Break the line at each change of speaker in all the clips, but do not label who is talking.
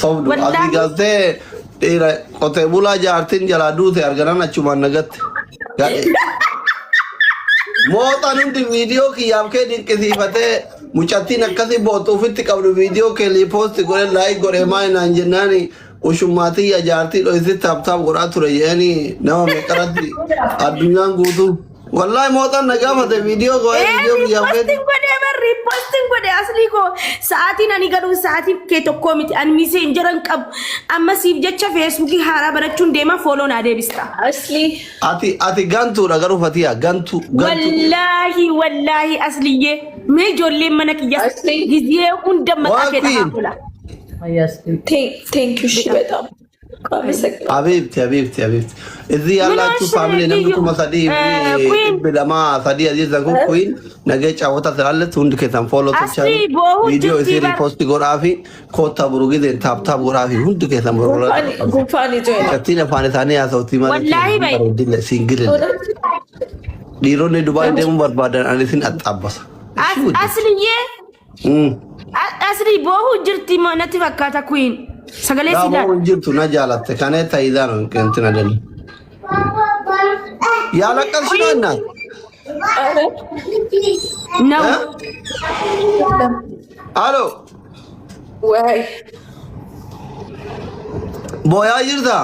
Sobdu asii
Wallaahi.
galtee dhiira qotee bulaa jaartiin jalaa duute arganan achumaan nagatte. Gadhee. Mooxaan hundi viidiyoo kiyyaaf kee dinqisiifatee mucattiin akkasii booxu ofitti qabdu viidiyoo kee liipoosti godhe laayik godhe maal naan jennaani ushummaatii jaartii dhoysi taap taap godhaa ture jedhanii nama meeqarratti addunyaan guutuu. Wallahi mooxaan na gaafate viidiyoo godhe viidiyoo kiyyaaf kee.
Riippoostiin godhee bar riippoostiin godhe aslii koo sa'aatiin ani garuu sa'aatiin kee tokkoo miti ani miseenjera hin qabu amma siif jecha feesbuukii haaraa banachuun deema fooloo naa deebista.
Asli
Ati gantuudha garuu Fatiyaa gantuu gantuu.
Wallaahi wallaahi asliyyee mee ijoolleen mana kiyya
Asli.
gizee hunda maqaa
Waa
kee dhahaa
queen.
oola.
Thank you እሺ በጣም አመሰግናለሁ።
Habiibti habiibti habiibti. እዚህ
ምን
ያላችሁ
ሆንሽ
ፋሚሊ namni
ልዩ
kuma sadii fi
ኩን
dhibbi lama sadii aziizan kun kuyin nagee caawwata ስላለች hundi keessan follow
Asli
tolchanii
boohuu
viidiyoo
jirtii
isii
bar.
riipoosti godhaa fi koottaa boruu gizeen taap taap godhaa fi hundi keessan boruu
ጉንፋን ጉንፋን ይዞኝ ነው።
Mucattiin afaan isaanii haasawtii malee
Wallaahi bay.
bareedille siingilille.
እውነት
Dhiironni Dubaay deemuu barbaadan ani isin axxaabbasa.
Asliyyee asli boohuu jirti moo natti fakkaata kuyin sagalee si
Dhaaboo
laala.
hin jirtu na jaalatte kanee taayidaan hin adeemu. ያለቀስሽ ነው እናት
ኧረ
ነው
አሎ
ወይ
ቦያ jirta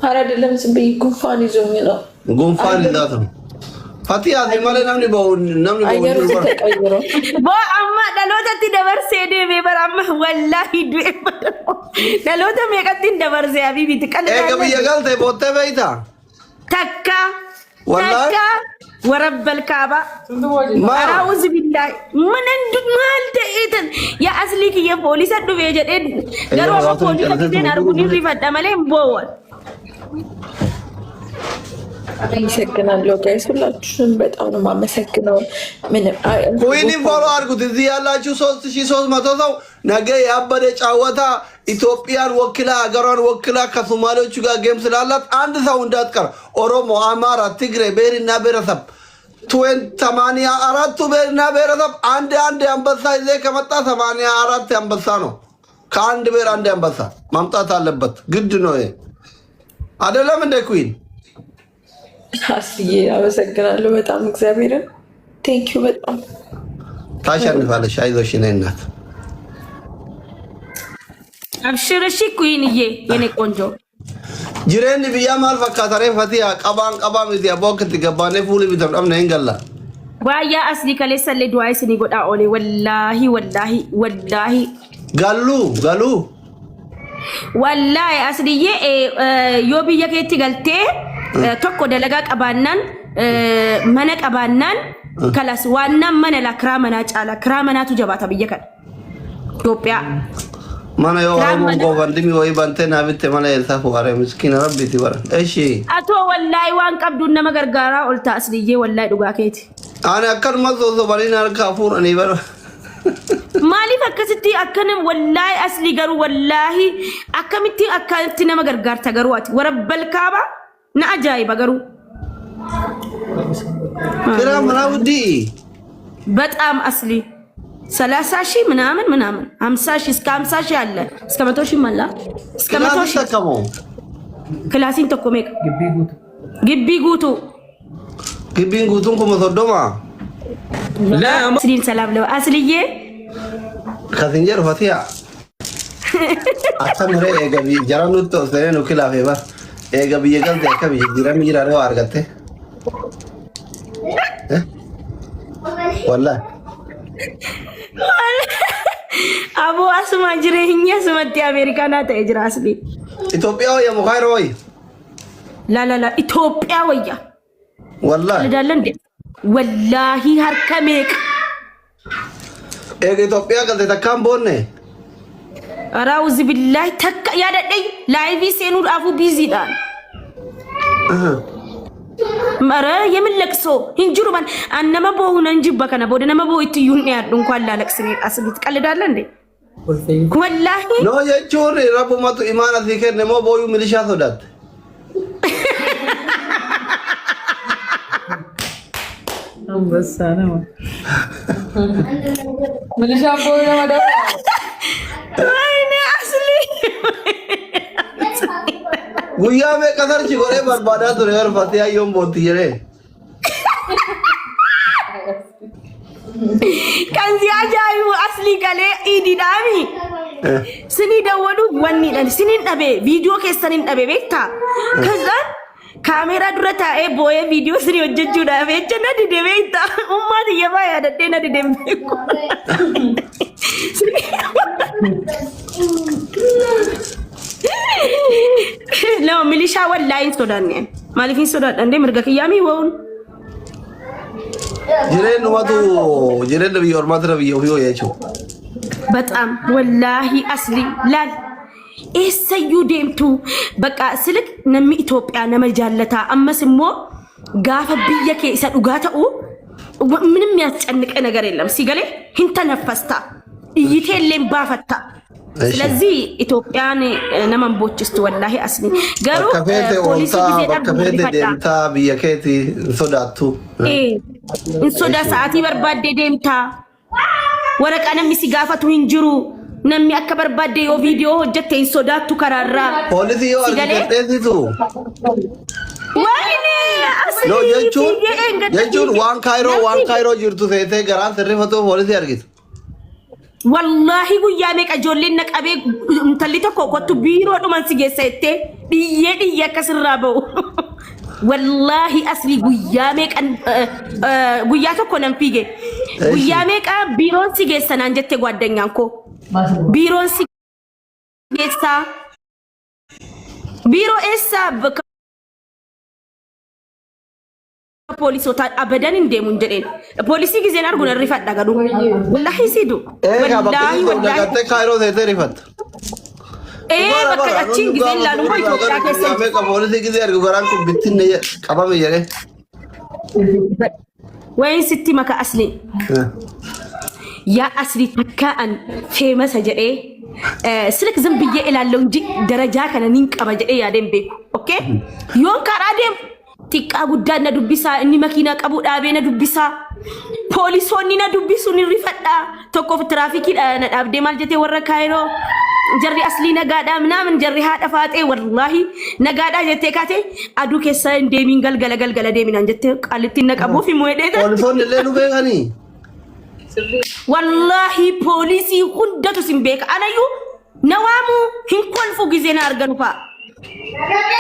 ኧረ አይደለም፣ ዝም ብዬ ጉንፋን ይዞኝ ነው።
ጉንፋን ይዛት ነው Fatiyaa si malee namni ba'u namni ba'u
አየሩ
hin jiru bara.
ተቀይሮ
Boo amma dhalootatti dabarsee deemee bara amma wallaahi du'e bara. Dhaloota meeqatti hin dabarsee habiibiti
Eega biyya
qal'aa
galte boottee beeyta.
takka
Wallaahi.
takka warabbal kaaba.
Maa
Araawuzi billaahi mana maal ta'ee tan yaa aslii kiyya poolisa dhufee jedheen garuu amma
hawaasni
poolisa
callisee
dhufeen arguun hin rifadha malee hin boowan.
አመሰግናለሁ guys፣ ሁላችሁንም በጣም ነው የማመሰግነው። ምንም አይ
ኩዊንን follow አድርጉት። እዚህ ያላችሁ 3300 ሰው ነገ ያበደ ጫወታ ኢትዮጵያን ወክላ ሀገሯን ወክላ ከሶማሌዎቹ ጋር game ስላላት አንድ ሰው እንዳትቀር። ኦሮሞ፣ አማራ፣ ትግሬ ብሔርና ብሔረሰብ ትዌን 84ቱ ብሔርና ብሔረሰብ አንድ አንድ አንበሳ ይዜ ከመጣ 84 አንበሳ ነው። ከአንድ ብሔር አንድ አንበሳ ማምጣት አለበት፣ ግድ ነው። ይሄ አይደለም እንደ ኩዊን
አስዬ አመሰግናለሁ በጣም እግዚአብሔርን thank you በጣም
ታሸንፋለሽ። አይዞሽ የእኔ እናት።
Abshir እሺ ኩዊንዬ የኔ ቆንጆ
Jireenyi biyyaa maal fakkaata ree Fatiyaa qabaan qabaa miti abboo akka itti gabbaanee fuuli bitamu dhabne hin galla.
Waayyaa aslii kaleessallee du'aa isinii godhaa oole wallaahi wallaahi wallaahi
Galluu galuu
wallaahi asliyyee yoo biyya keetti galtee tokko dalagaa qabaannaan mana qabaannaan kalas waannaan mana laa kiraa manaa caala kiraa manaatu jabaata biyya kana Itoophiyaa.
mana yoo
Kiraan
Oromoon
mana
goofandimii wayii bantee naa bitte mana eessaa fuudhare miskiina rabbiiti bara. Eshi
atoo wallaahi waan qabduun nama gargaaraa olta asliyyee wallaahi dhugaa keeti.
ani akkanuma sosobanii harkaa fuudhanii bara.
Maaliif akkasitti akkana wallaahi aslii garuu wallaahi akkamitti akkatti nama gargaarta garuu ati warabbal kaaba na ajaa'iba garuu.
Kiraa manaa wuddii.
በጣም አስሊ 30 ሺህ ምናምን ምናምን 50 ሺህ እስከ 50 ሺህ አለ እስከ 100 ሺህ አለ እስከ መቶ
Kilaasii
ሺህ
takka moo
kilaasiin tokko meeqa gibbii guutuu
gibbiin guutuun 30,000.
አስሊን ሰላም ለው አስልዬ
Kasin jedhu Fatiyaa. Akka muree eega biyya jara nutti ol seenee nu kilaafee bara. Eega biyya galte akka biyya jijjiiramni jiraate waa argatte. Wallaahi.
አቦ አስማ jireenya asumatti ameerikaanaa ta'e jira asli
Itoophiyaa wayya moo Kaayiroo wayya?
ላላላ ኢትዮጵያ ወያ
Wallaahi.
ልዳለ እንዴ ወላሂ harka meeqa
Eega Itoophiyaa galte takkaan boonne.
ራውዝ ቢላሂ takka yaadadhe live seenuudhaafuu busyidhaan ኧረ የምን ለቅሶ hin jiru man an nama boohu nan jibba kana booda nama boohu itti iyyuu hin dhiyaadhu እንኳን ላለቅስ እኔ አስቢ ትቀልዳለህ እንዴ ወላሂ
No jechuun rabbumatu imaana sii kenne moo booyuu milishaa sodaatte?
አንበሳ ነው። Milishaan boo'uu nama dabala.
Wayne asli.
Guyyaa meeqa search godhee barbaadaa ture bar Fatiyaa yoom bootti jedhee.
Kan si ajaa'ibu asli galee iidiidhaami. Sinii dawwaluuf wanni dhan sinin dhabe viidiyoo keessan hin dhabe beektaa. Kazaan kaameeraa dura taa'ee boo'ee viidiyoo sinii hojjechuudhaaf jecha na dide beektaa. Ummaa tiyya faa yaadadhee na dide hin beeku. Nama milishaa wallaahi hin sodaanne. Maaliif hin sodaadhan mirga kiyyaamii wa'uun.
Jireenyumatu jireenya biyya ormaatira biyya ofii wayya jechuudha.
በጣም ወላሂ አስሊ ላል eessayyuu deemtu bakka silik namni Itoophiyaa nama jaallataa ammas immoo gaafa biyya kee isa dhugaa ta'u ምንም የሚያስጨንቀ ነገር የለም። ሲገሌ hinተነፈስታ iyyiteelleen baafatta። ስለዚህ Itoophiyaan nama hin bochistu wallaahi asli garuu
Bakka feete
poolisii
ooltaa
gisee
bakka
dhabdu
feete
rifadha.
deemtaa biyya keeti hin sodaattu.
Hin sodaa sa'aatii barbaaddee deemtaa. Waraqaa namni si gaafatu hin jiru. Namni akka barbaadde yoo viidiyoo hojjette hin sodaattu karaarraa.
Poolisii yoo
Si galee?
argite dheessitu.
Wayne
No
asli
jechuun
fiigee eengadda
jechuun
fiigee.
waan kaayiroo waan
Namni
kaayiroo jirtu seetee garaan sirrifatu poolisii argitu.
Wallaahi guyyaa meeqa ijoolleen na qabee intalli tokko kottu biiroodhuman si geessa jettee dhiyyee dhiyyee akkasirraa ba'u. Wallaahi asli guyyaa meeqan guyyaa tokko nan fiige. Guyyaa meeqa biiroon si geessa naan jette gwaddanyaan koo. Biiroon si geessaa. Biiroo eessaa bakka poolisootaa abadan hin deemu hin jedheen. Poolisii gizeen argu nan rifadha garuu. Wallaahi siidu.
Eegaa bakka
Wallaahi
jirtu
wallaahi.
dagattee kaayiroo seetee rifatta.
Ee bakka achiin gizeen ilaalu immoo Itoophiyaa keessa
Guyyaa meeqa poolisii gizee argu garaan kun bittinne qabame jedhee.
Wayin sitti maka asli. Yaa asli takka an famous jedhee silk ዝም ብዬ እላለሁ እንጂ ደረጃ kana nin qaba jedhee yaadeen beeku. Okay? Yoon karaa deemu xiqqaa guddaan na dubbisaa inni makiinaa qabu dhaabee na dubbisaa. Poolisoonni na dubbisu ni rifadhaa. Tokkoof tiraafikii na dhaabdee maal jettee warra Kaayiroo jarri aslii nagaadhaa ምናምን jarri haadha faaxee wallaahi nagaadhaa jettee kaate aduu keessa hin deemiin galgala galgala deeminaan jettee qaalittiin na qabuuf himu hedhee.
Poolisoonni illee nu beekanii.
Wallaahi poolisii hundatu sin beeka. Anayyuu na waamuu hin kolfu gizee na arganu fa'a.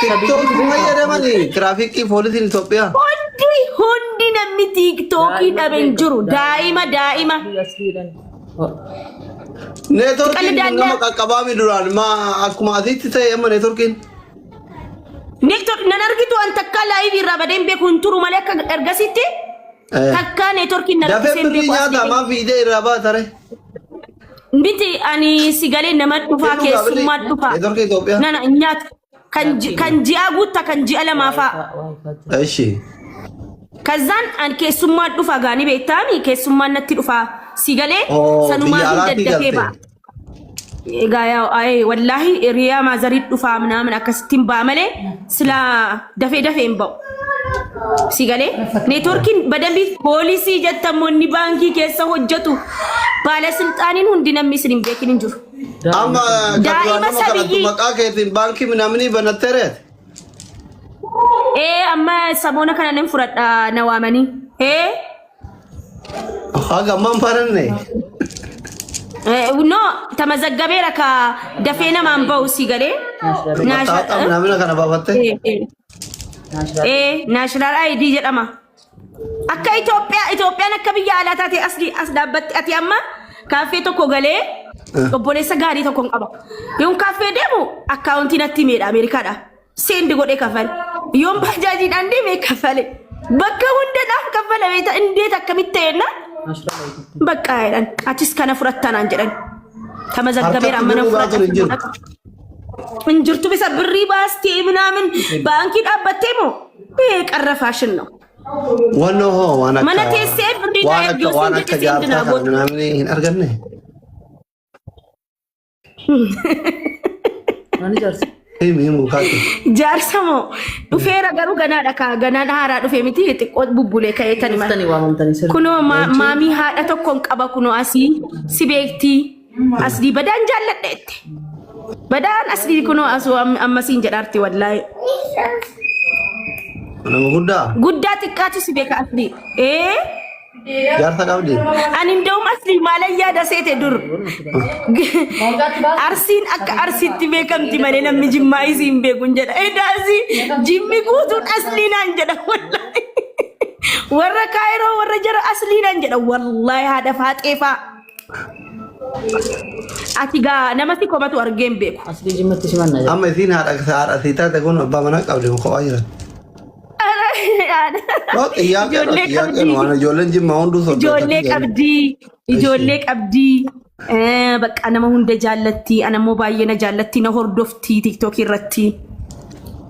Tiktookii fayyadamanii tiraafikii poolisiin Itoophiyaa.
Hundi hundi namni tiiktookii dhabe hin jiru. Daa'ima daa'ima.
Neetworkiin kun
Qalli
nama qaqqabaami duraan maa akkuma asitti ta'e amma neetworkiin.
Neetwork nan argitu an takkaa live irraa badeen beeku hin turu malee akka ergasitti takkaa neetworkiin na
Dafee
rakkisee hin
birrii
beeku as
nyaata
deebi'e.
maa fiidee irraa baatare.
Miti ani si galee nama dhufaa keessummaa dhufaa.
Neetworkii Itoophiyaa.
Nana nyaata kan ji'a guutta kan ji'a lamaa fa'a.
Eshi.
Kazaan an keessummaa dhufa gaanii beektaami keessummaan natti dhufa si galee
Oh,
sanumaa
biyya
hin
alaatii
daddafee
galte.
ba'a. Egaa yaa ayee wallaahi hiriyaa maazarii dhufaa ምናምን akkasittiin ba'a malee silaa dafee dafee hin ba'u. Si galee neetworkiin badambii poolisii jettammoonni baankii keessa hojjetu baalasilxaaniin hundi namni isin hin beekin hin jiru.
Amma kan
Daa'ima
duraan nama kadhattu
sabiyyii.
maqaa keetiin baankii minaamini banatteereet.
Ee amma samoona kana nan fudhadha na waamanii. Ee
Haga ammaan baranne.
No tamazaggabeera ka dafee namaan ba'u si galee.
Mattaawoqaa minaamina kana baafatte.
Ee national ID jedhama. Akka Itoophiyaa Itoophiyaan akka biyya alaa taate as as dhaabbatti ati amma kaaffee tokko galee obboleessa gaarii tokko hin qaba. Yoon kaaffee deemu akkaawuntii natti himeedha Ameerikaadha. Send godhee kafale. Yoon baajaajiidhaan deeme kafale. Bakka hundadhaaf kaffala beektaa indeet akkamitti ta'enna bakka jedhan atis kana fudhattanaan jedhan. Tamazaggabeera amma nan
Harkatti birrii baasuun hin jiru.
fudhadha. Hin jirtu bisa birrii baastee ምናምን baankii dhaabbattee moo qarra faashin ነው።
Wannoo hoo waan akka
Mana teessee birrii
waan
naa
akka
ergi
waan
osoo
akka
hin jedhe
jaarsaa kana
send naa
minaamini hin arganne. Himi himu kaatu.
Jaarsa moo dhufeera garuu ganaadha kaa ganaan haaraa dhufe miti xiqqoo bubbulee ka'eetani mala. Kunoo maamii haadha tokkoon qaba kunoo asii si beektii. Aslii badaan jaalladha jette. Badaan aslii kunoo asuu ammasiin jedhaarti wallaahi.
Nama guddaa.
Guddaa xiqqaatu si beeka aslii. Ee
Jaarsa qabdi.
ani nda'um aslii maalan yaada seete dur. Arsiin akka arsiitti beekamti malee namni jimmaa isii hin beeku hin jedha. Edaasi jimmi guutuun aslii naan jedha wallaahi. Warra kaayiroo warra jara aslii naan jedha wallaahi haadha faaxee faa. Ati gaa nama si komatu argee hin beeku.
Aslii jimmatti simanna jedha.
Amma isiin haadha haadha sii taate kun abbaa manaa qabdi moo kophaa jiran? No, xiyyaaqee dha
Ijoollee
xiyyaaqee
qabdii.
waan ijoolleen jimmaa hunduu
Ijoollee
soddaatanii
qabdii. Ijoollee qabdii. Bakka nama hunda jaallatti. Ana immoo baay'ee na jaallatti. Na hordofti tiiktookii irratti.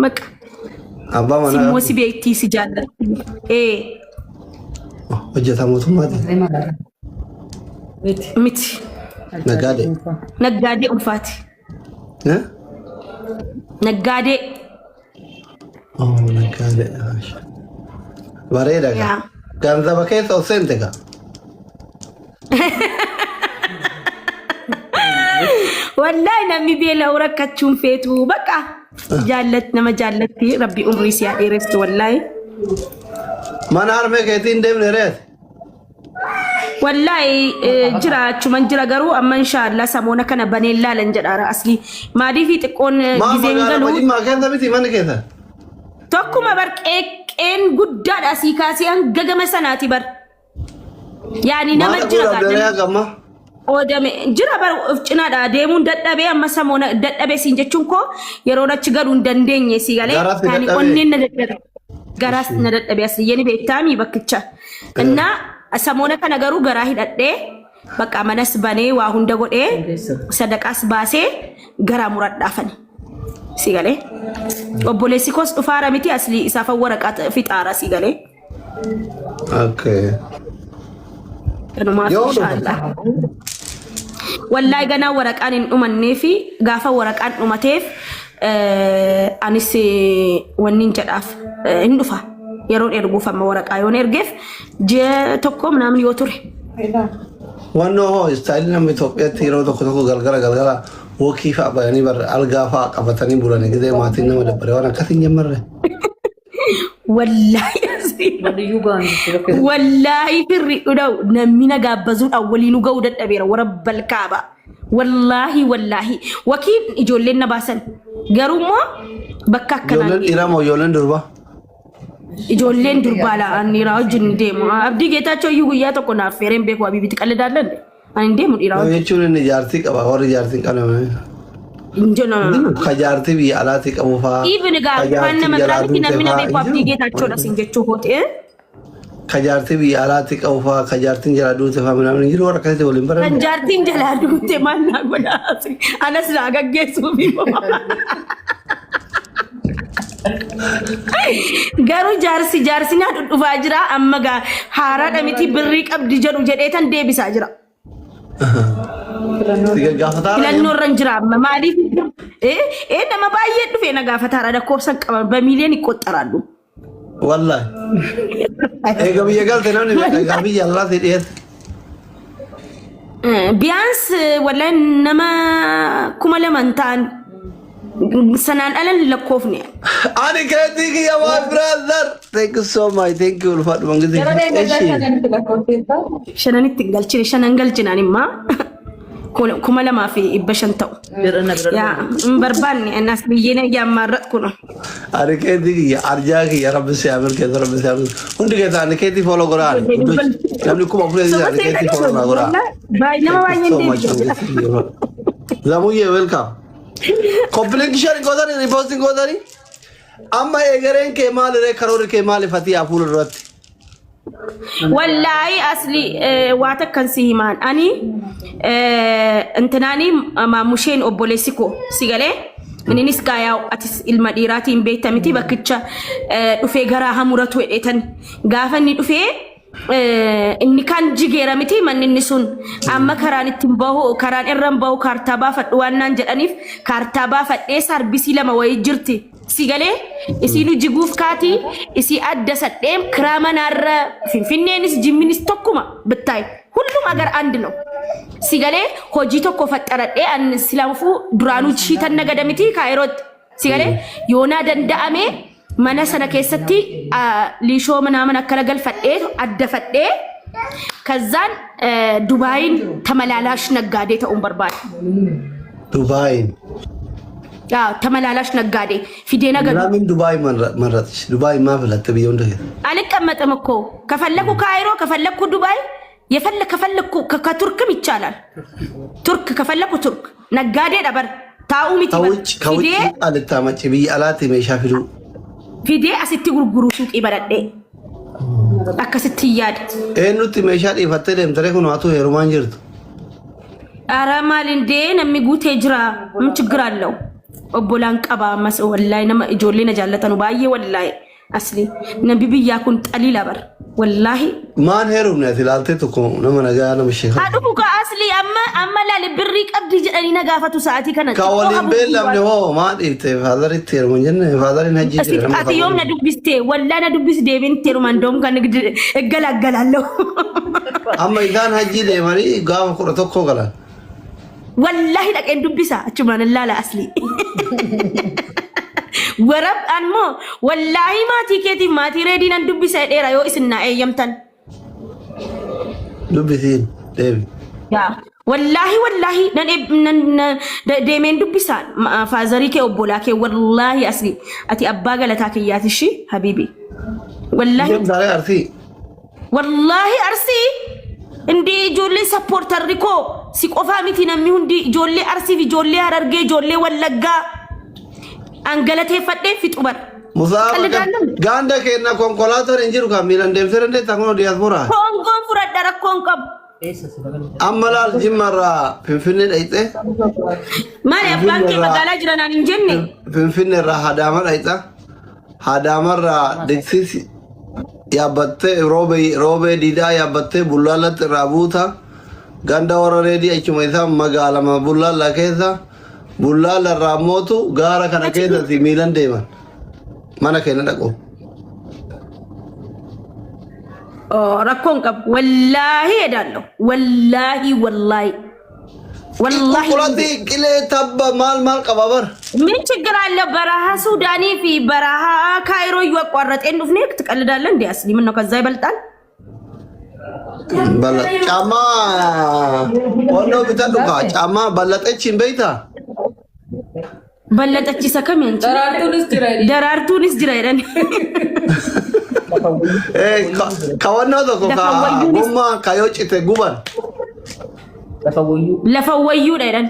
Bakka
Abbaa manaa
simmoo
qabdi.
si beektii si jaallatti. Ee
Hojjetaa mootummaati.
Miti.
miti.
Naggaadee.
Naggaadee ulfaati.
Eh?
Naggaadee.
Oh, naggaadee. Bareeda gaa.
Yaa.
Ganzaba keessa ol seente gaa.
Wallaahi namni beela'u rakkachuun feetu bakka jaallat nama jaallatti rabbi umrii si haa dheeressu wallaahi.
Mana harmee keetii hin deemne reeti.
Wallaahi jira achuman jira garuu amma inshaallah samoona kana baneen laalan jedhaara asli maaliif xiqqoon
Maa
gizeen
magaalaa
galu
Jimmaa keessa miti manni keessa.
tokkuma bar qeeqqeen guddaadha asii kaasee hanga gama sanaati bar. Yaani nama
Maal
jira
godha
gaa
daree
namni
hagamma?
qoodame jira bar of cinaadha deemuun dadhabee amma samoona dadhabee siin jechuun koo yeroon achi galuu hin dandeenye sii galee
Garaas si
yaani
dadhabee?
onneen na dadhabe garaas na dadhabe asliyyee ni beektaami bakkicha. Innaa samoona kana garuu garaa hidhadhee bakka manas banee waa hunda godhee sadaqaas baasee garaa muradhaafani. Si galee obboleessi koos dhufaara miti aslii isaafan waraqaa fixaara si galee.
Okay.
Kanumaaf
Yoo dhufa.
inshaallah. Wallahi ganaa waraqaan hin dhumannee fi gaafa waraqaan dhumateef anis wanni hin jedhaaf hin dhufa. Yeroon erguuf amma waraqaa yoon ergeef ji'a tokko minaamin yoo ture.
Wannoo hoo istaayilii namni Itoophiyaatti yeroo tokko tokko galgala galgala wokii fa'a bayanii barre algaa fa'a qabatanii bulanii gizee maatiin nama dabbare waan akkasii hin jammarre.
Wallaahi asii.
Waliyyuu ga'an jechuudha keessa.
Wallaahi firri dhudhau namni na gaabbazuudhaan waliin ga'uu dadhabeera warra balkaaba. Wallaahi wallaahi wakiin ijoolleen na baasan garuu immoo bakka akkanaa
Ijoolleen dhiiraa moo ijoolleen durbaa?
ijoolleen durbaa la'aan dhiiraa wajjin hin deemu. Abdii Geetaachoo iyyuu guyyaa tokko naaf feereen beeku Abiibiti qalladaallan ani hin deemu dhiiraa
Nama
wajjin.
jechuun inni jaartii qaba warri jaartii hin qabne.
Hin jiru, no, no, no.
Ka jaartii biyya alaatii qabu fa'aa.
Even egaa
Ka
waan
jaartii
nama
jalaa
biraa miti
duute
namni na
fa'aa
beeku
hin
Abdii
jiru.
Geetaachoodha siin jechuu kooti. eh?
Ka jaartii biyya alaatii qabu fa'aa ka jaartiin jalaa duute fa'aa minaamin hin jiru warra akkasitti waliin
Kan
baranne.
jaartiin jalaa duute maal naa godhaa anas naa gaggeessuuf immoo. Garuu jaarsi jaarsi naa dhudhufaa jira amma gaa haaraadha miti birrii qabdi jedhu jedhee tan deebisaa jira.
Si gaggaafataa
Filannoo irra hin jira amma maaliif ee nama baay'ee dhufee na gaafataara lakkoofsa hin qaban bamiileen hin qoxxaraadhu.
Wallahi. Eega biyya galte namni beeka egaa biyya allaa si dhiyeesse.
Biyaans wallahi nama 2000 hin ta'an sanaan ala hin lakkoofne.
Ani keetii kiyya my brother. Thank you so much. Thank you ulfaadhu mangisti.
Yeroo deemee
Eshi.
shananitti lakkoofteetta.
Shananitti hin galchine shanan galchinaan immaa 2500 ta'u.
Jedhan na bira
Yaa hin barbaanne anas biyyeen yaammaarrat kuno.
Ani keetii kiyya arjaa kiyya rabbi si haa milkeessu rabbi si haa milkeessu. Hundi keessaa ani keetii follow godhaa ani. Namni 4000
Soba
ani keetii
seetanii
follow naa godhaa.
baay'ee nama
Thank
baay'een
you so much
deebi'e.
mangisti. Zamuyyee welcome. Koppiliin share gootanii riipoostiin gootanii. Amma egereen kee maali ree karoorri kee maali fatii fuula duratti?
Wallaahi asli waa takkan si himaan ani intinaani maamusheen obboleessi koo si galee inninis gaayaa atis ilma dhiiraatiin beekta miti bakkicha dhufee garaa hamuratu hedheetan gaafa inni dhufee inni kaan jigeera miti manni inni sun amma karaan ittiin bahu karaan irra hin bahu kaartaa baafadhu waan naan jedhaniif kaartaa baafadhee saarbisii lama wayii jirti Si galee isiinu jiguuf kaati isii adda sadheem kiraa manaarra finfinneenis jimminis tokkuma bittaay ሁሉም አገር አንድ ነው። Sigalee hojii tokko faxxaradhee an silaafuu duraanuu shiitan nagada miti kaayirootti. Sigalee yoonaa danda'ame mana sana keessatti liishoo ምናምን akkana galfadhee addafadhee ከዛን ዱባይን ተመላላሽ ነጋዴ ta'uun barbaada.
Dubaayin.
አዎ ተመላላሽ ነጋዴ ፊዴ ነገዱ
ለምን ዱባይ መረጥሽ? ዱባይ ማ filatte biyya hunda keessa?
አልቀመጥም እኮ ከፈለኩ ካይሮ ከፈለኩ ዱባይ የፈለ ከፈለኩ ከቱርክም ይቻላል። ቱርክ ከፈለኩ ቱርክ ነጋዴ ዳበር ታኡ miti bar
ከውጭ ከውጭ
fidee
ልታመጪ biyya alaatti meeshaa fiduu.
fidee asitti gurguruu suuqii banadhee akkasitti yaada.
Eenyutti meeshaa dhiifattee deemtee kun haatu heerumaan jirtu.
ኧረ maal እንዴ namni guutee jira ምን ችግር አለው? obbolaan qaba ammas wallahi nama ijoollee na jaallatanu baay'ee wallahi asli namni biyyaa kun xaliila bar wallahi
Maan heerumne ati ilaaltee tokko nama nagaa nama sheekaa.
Haadhufu ka asli amma amma laali birrii qabdi jedhanii na gaafatu sa'aatii kana.
Ka waliin beellamne hoo maa dhiifte faadaritti heeruman jenne faadariin hajjii jira nama
Ati yoom na dubbiste wallaa na dubbis deebiin teerumaan doom kan galagalaallo.
Amma isaan hajjii deemanii gaafa 11 galan.
Wallaahi dhaqeen dubbisa achumaan laala asli. Warab ammoo wallaahi maatii keetiif maatii reedii nan dubbisa dheera yoo isin naa eeyyamtan.
Dubbisiin deemi.
Yaa wallaahi wallaahi nan nan deemeen dubbisa faazarii kee obbolaa kee wallaahi asli ati abbaa galataa kiyyaati ishii habiibi. Wallaahi
Deemtaalee Arsii.
Wallaahi Arsii indii ijoollee supporterri koo si qofaa miti namni hundi ijoollee Arsiif ijoollee Harargee ijoollee Wallaggaa an galateeffadhee fixu bar.
Musaa
Qallidaannan.
ganda keenya konkolaataan hin jiru kan miilaan deemtee dandeettaa kun diyaasporaa.
Kongoon fudhadha rakkoon qabu.
Amma laal Jimmarraa Finfinnee dhayxee
Maali abbaan kee magaalaa jira naan hin jenne?
Finfinneerraa Hadaama dhayxa. Hadaamarraa Diksiis yaabbattee roobee roobee diidaa yaabbattee Bullaallatti irraa buuta. Ganda warra reedii achuma isaa magaalama Bullaallaa keessa. Bullaalla irraa mootu gaara kana keessatti miilan deeman. Mana keenya dhaqu.
Rakkoon qabu. Wallaahi edaallo. Wallaahi wallaahi. Wallaahi.
Qulqulatti qilee tabba maal maal qaba bar.
ምን ችግር አለ? በረሃ ሱዳኒ ፊ በረሃ ካይሮ እያቋረጠ እንዱፍኔ ትቀልዳለህ እንዴ? አስሊ ምን ነው ከዛ ይበልጣል?
ጫማ wannoo bitadhu kaa ጫማ bal'axechi hin beektaa?
በለጠች ሰከም ያንቺ
Daraartuunis jira.
ደራርቱንስ jira jedhan.
Ka wannoo tokko ka
Lafa wayyuunis-
gommaa ka yoo cite guban.
Lafa wayyuu.
Lafa wayyuudha jedhan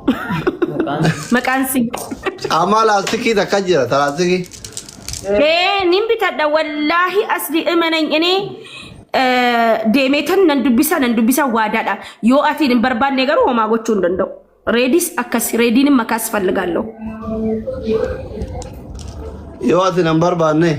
Maqaan.
maqaan si.
Caamaa laastikii takka jira ta laastikii.
Nin bitadha wallaahi asli እመነኝ እኔ deemeetan nan dubbisa nan dubbisa waadaadha yoo ati hin barbaanne garuu homaa gochuu hin danda'u. Reedis akkas reediin makaas ፈልጋለሁ.
Yoo ati nan barbaanne.